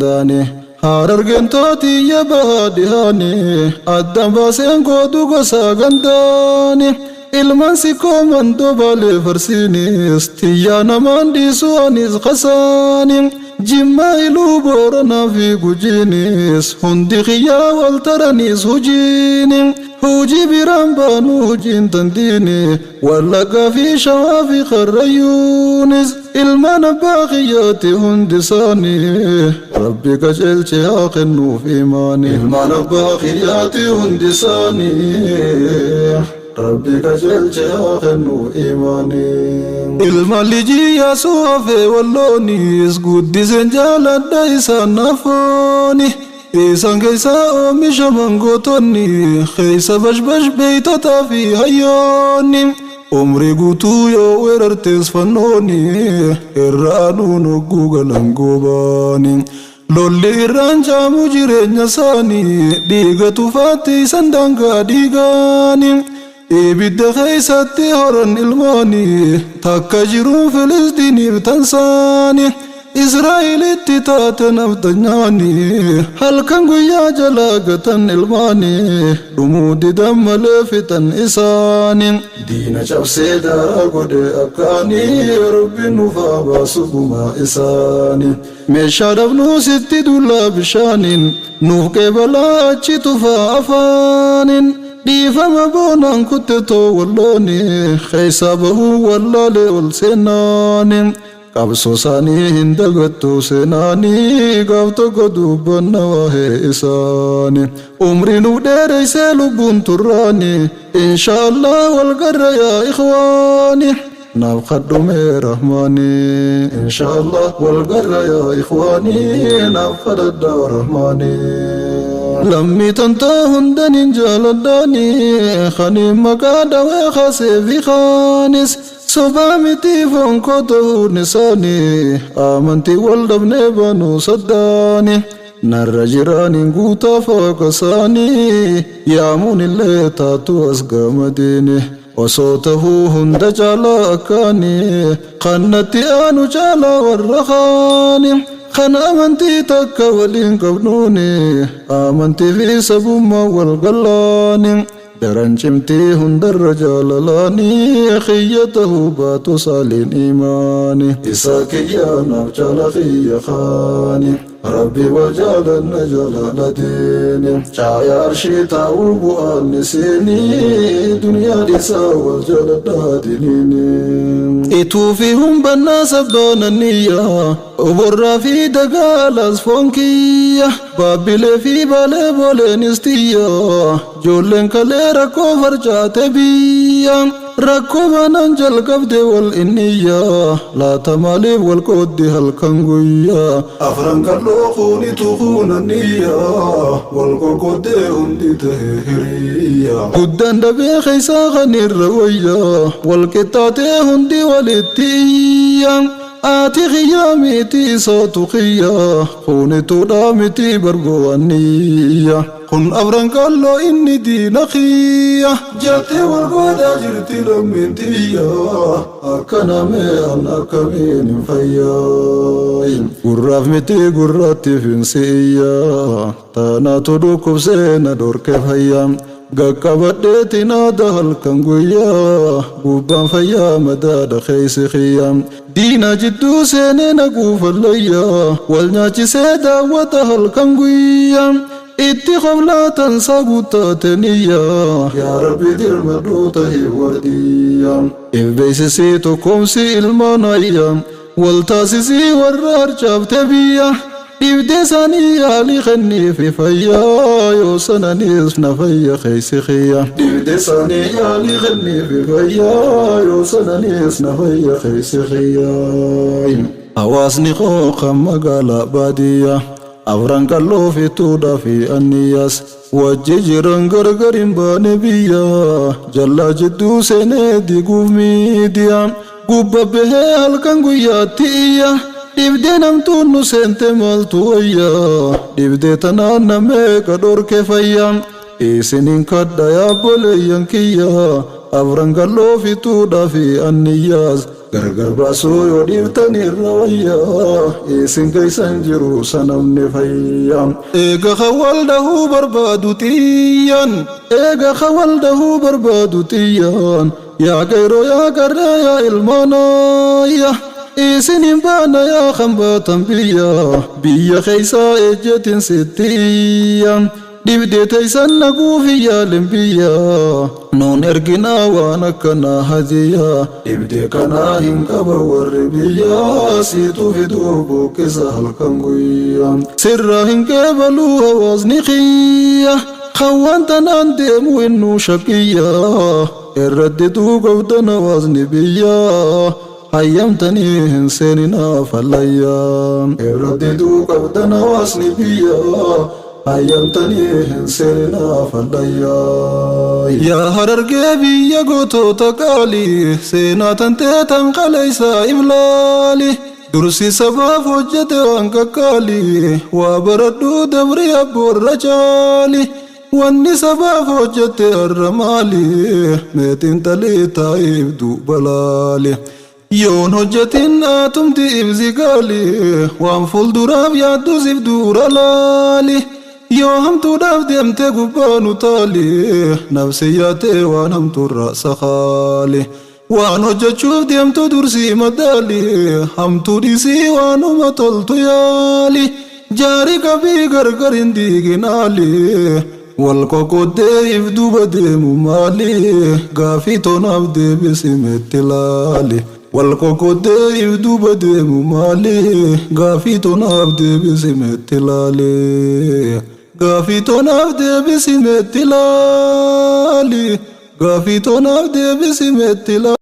Daani Harargeentooti bahaa dhihaani addaan baaseen goodu gosa gandaani ilmaan sikkoo mandoo baalee farsiinis tiyyaa namaan dhiisu anis qasaani Jimmaa Iluu Booranaa fi Gujiinis hundi xiyyaa wal taraniis hujiini hujii biraan baanu hujiin tandiini Wallaggaa fi Shawaa fi Karrayyuunis ilmaan abbaa kiyyaati hundi isaanii Rabbi qajeelche haa kennuuf imaani. Ilmaan abbaa kiyyaati hundi isaanii Rabbi qajeelche haa kennuuf imaani. Ilmaan lijii Yaasuu hafee walloonis guddiseen jaaladha isaan nafooni. Isaan keessaa oomishaman gootonni keessa bashbash beeytotaa fi hayyoonni. Umrii guutuu yoo weerartes fannooni irra aduun hogguu galan goobaani. Lolli irraan jaamu jireenya isaanii dhiiga tufaatti isan daangaa dhiigaani. Ibidda keessatti horan ilmaanii takka jiruun Filisxiiniif tansaani. Israa'elitti taate naftanyaanii halkan guyyaa jalaa gatan ilmaanii dhumuu didan malee fixan isaanii. Diina cabsee daaraa godhe akkaanii Rabbi nufaa baasu gumaa isaanii. Meeshaa dhabnuu sitti dullaa bishaaniin nuuf qeebalaa achi tufaa afaaniin. Dhiifama boonaan kuttetoo wallooni keessaa bahuu wallaalee ol seenaani. Qabsoo isaanii hin dagattu seenaanii gaaf tokko dubbanna waa'ee isaanii. Umrii nuuf dheereysee lubbuun turraani inshaallah wal garra yaa ikhwaani. Naaf kadhume rahmaani inshaallah wal garra yaa ikhwaani naaf kadhadha rahmaani. Lammii tantoo hundan hin jaaladhaani kaniin maqaa dhawee kaasee fi kaanis. Sobaa miti foon koo ta'uun isaanii amantii wal dhabnee baanuu saddaani. Narra jiraaniin guutaa fooqa isaanii yaamuun illee taatu as gamadiini. Osoo tahuu hunda caalaa akkaanii kan natti aanu caalaa warra kaani. Kan amantii takka waliin qabnuuni amantii fi sabummaa wal gallaani. Daran cimtii hundarra jaalalaanii xiyya tahuu baatu saaliin imaani. Isaa kiyyaa naaf caala xiyya kaani. Rabbi wal jaalanna jaalala diini. Caaya arshii taa'uu bu'aan isiini. Duniyaa dhiisaa wal jaaladhaa diniini. Ituu fi humbannaa sabbaananiyyaa. Oborraa fi dagaalaas foon kiyya. Baabbilee fi baalee booleenis tiyya. Ijoolleen kalee rakkoo farcaate biyya. Rakkoo baanaan jalqabde wal inniyya. Laata maaliif wal qooddi halkan guyyaa. Afran qalloo kuunitu kuunaniyya. Wal qoqqooddee hundi ta'e hiriyya. Guddaan dhabee keessaa kan irra wayya. Wal qixxaatee hundi walitti iyya. Ati xiyyaa miti isaatu xiyya. Kuunituudha miti bargo'aniyya. Kun afran qalloo inni diina xiyya. Jettee wal goodaa jirti lammiin xiyya. Akka namee an akkamiin hin fayyaa. Gurraaf miti gurraatti finsi iyya. Taanaatu dhukkubsee na dhorke fayyaa. Gaqqabadheetiin aada halkan guyyaa. Gubbaan fayyaa madaadha keessa xiyya. Diina jidduu seenee na guufallayyaa. Wal nyaachisee daawwata halkan guyyaa. Itti qoflaatan isaa guuttateniyyaa. Yaa Rabbi dirmadhuu tahi wardiyyaa. If beeksisii tokkoomsi ilmaan ayyaa. Wal taasisii warra harcaafte biyya. Dhibdee isaanii yaalii kenniifi fayyaa. Yoo sananiis na fayya keessi xiyya. Dhibdee isaanii yaalii kenniifi fayyaa. Yoo sananiis na fayya keessi xiyya. Hawaasni qooqa magaalaa baadiyyaa. Afran qalloo fi tuudhaa fi anniyyaas. Wajji jiran gargar hin baane biyya. Jallaa jidduu seenee diguuf miidiyaa. Gubba bahee halkan guyyaatti iyya. Dhibdee namtuun nu seente maaltu wayya. Dhibdee tanaan namee qadhorke fayya. Isinin kadha yaabboleeyyan kiyya. Afran qalloo fi tuudhaa fi anniyyaas. Gargar baasuu yoo dhiiftan irra wayya, isin keeysan jiru sanamni fayya. Eega kan dahuu barbaadu xiyyan, eega kan dahuu barbaadu xiyyan, yaa qeyroo yaa qarree yaa ilmaanayya. Isin hin baana yaa kan baatan biyya, biyya keeysaa ejjetin sittiyya. Dhibdee teeysan naguufi yaalin biyya, nuun erginaa waan akkanaa hadiyya. Dhibdee kanaa hin qaban warri biyya, siitu fiduu buqqisa halkan guyya. Sirraa hin qeebaluu hawaasni kiyya, kan waan tanaan deemu innuu shaqiyya. Irratti qabdan hawaasni biyya, hayyamtanii hin seeninaa fallayya. Irratti qabdan hawaasni biyya, hayyamtanii hin seeninaa fallayya. Yaa Harargee biyya gootota qaalii, seenaa tantee tan qaleessaa iblaali. Dursi sabaaf hojjete waan qaqqaalii, waa baradhuu dabri abboorra caali. Wanni sabaaf hojjete har'a maali? Meetiin xalii taa'iif duuba laali. Yoon hojjetin atumti ibsi gaali, waan fuulduraaf yaaddus if dura laali. Yoo hamtuudhaaf deemte gubbaa nu taali, nafsi yaatee waan hamtuurra sakaali. Waan hojjechuuf deemtu dursii madaali, hamtuu dhiisii waanuma toltu yaali. Jaari qabii gargar hin diiginaali, wal qoqqoddee if duuba deemu maali? Gaafii tonaaf deebisi meetti laali. Wal qoqqoddee if duuba deemu maali? Gaafii tonaaf deebisi meetti laali. Gaafii tonaaf deebisi meetti laali. Gaafii tonaaf deebisi meetti laali.